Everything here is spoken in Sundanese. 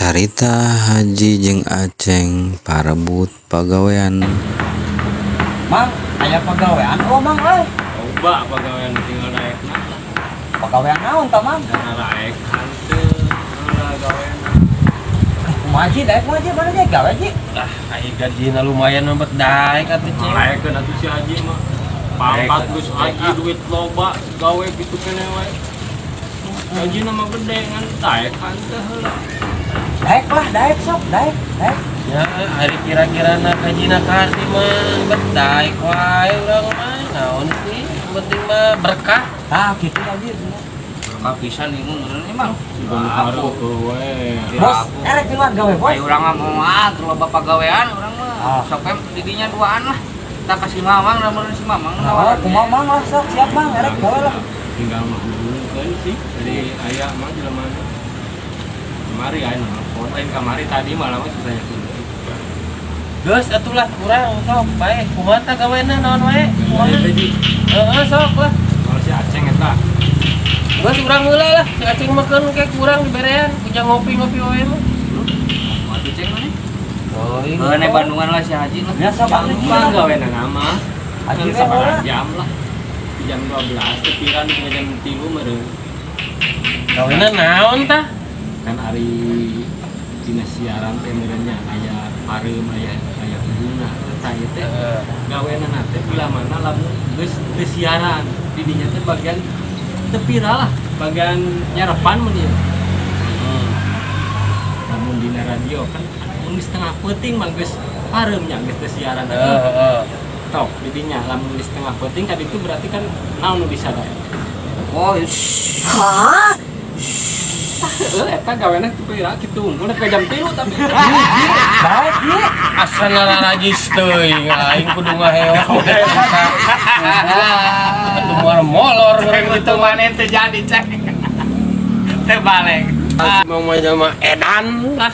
Carita Haji jeung Aceng parebut pagawean. Mang, aya pagawean oh, Mang, euy. Loba pagawean, tinggal daekna. Pagawean naon tah, Mang? Daek hanteu lah gawean. Kumaha, Ji, daek kumaha, Ji? Mana, Ji? Gawe, Ji? Ah, ai gajina lumayan mah bet daek atuh, Cing. Daekeun atuh si Haji mah. Pangkat geus haji, duit loba, gawe kitu keneh wae. Gajina mah gede, ngan daek hanteu heula. Daek lah, daek sok, daek, daek. Ya, ari kira-kira na gajina ka mah bet daek wae urang mah. Naon sih? Yang penting mah berkah. Tah, kitu lah, Ji. Berkah pisan ieu meureun emang. Baru we. Bos, erek keluar gawe, Bos. Ayo urang mah moal terlalu bapak gawean urang mah. Ah. Sok we didinya duaan lah. Kita kasih Mamang dan meureun si Mamang Oh, nawaran. kumaha, Mang, lah sok, siap, Mang, erek gawe lah. Tinggal mah hubungkeun sih dari aya mah jelema. Kamari aya nelpon, lain kamari, tadi malah mah susah yakin. Geus atuh lah urang sok bae. Kumaha tah gawena, naon wae? Kumaha? Jadi Heeh, sok lah. kalau si Aceng eta. Geus urang heula lah. Si Aceng mah keun ke kurang diberean, ujang ngopi-ngopi wae mah. Waduh, Ceng mana? Oh, iya. Heuh, Bandungan lah si Haji lah. Ya sok atuh, Ji. Gampang gaweana nama. Haji Kan we sabaraha heula. jam lah. Di jam 12 tepiran di jam 3 meureun. Gawena naon tah? Kan ari dina siaran teh meureun nya aya pareum, aya aya hubungna eta ieu teh. Heeh. Gaweana teh bila mana lamun geus geus siaran di dinya teh bagian tepira lah, bagian nyarepan mun ieu. Lamun dina radio kan mun geus setengah peuting mah geus pareum nya, geus teu siaran. Heeh, heeh. Tok di dinya lamun geus setengah peuting ka ditu berarti kan naon nu bisa daek. Oh, Heeh, eta gawena teu pira kitu unggul nepi ka jam 3 tapi. Daek, Ji. Asa nararajis teuing aing kudu ngaheos. Atuh moal molor itu mana teu jadi, Ceng. Teu balik. Mau mah jelema edan lah.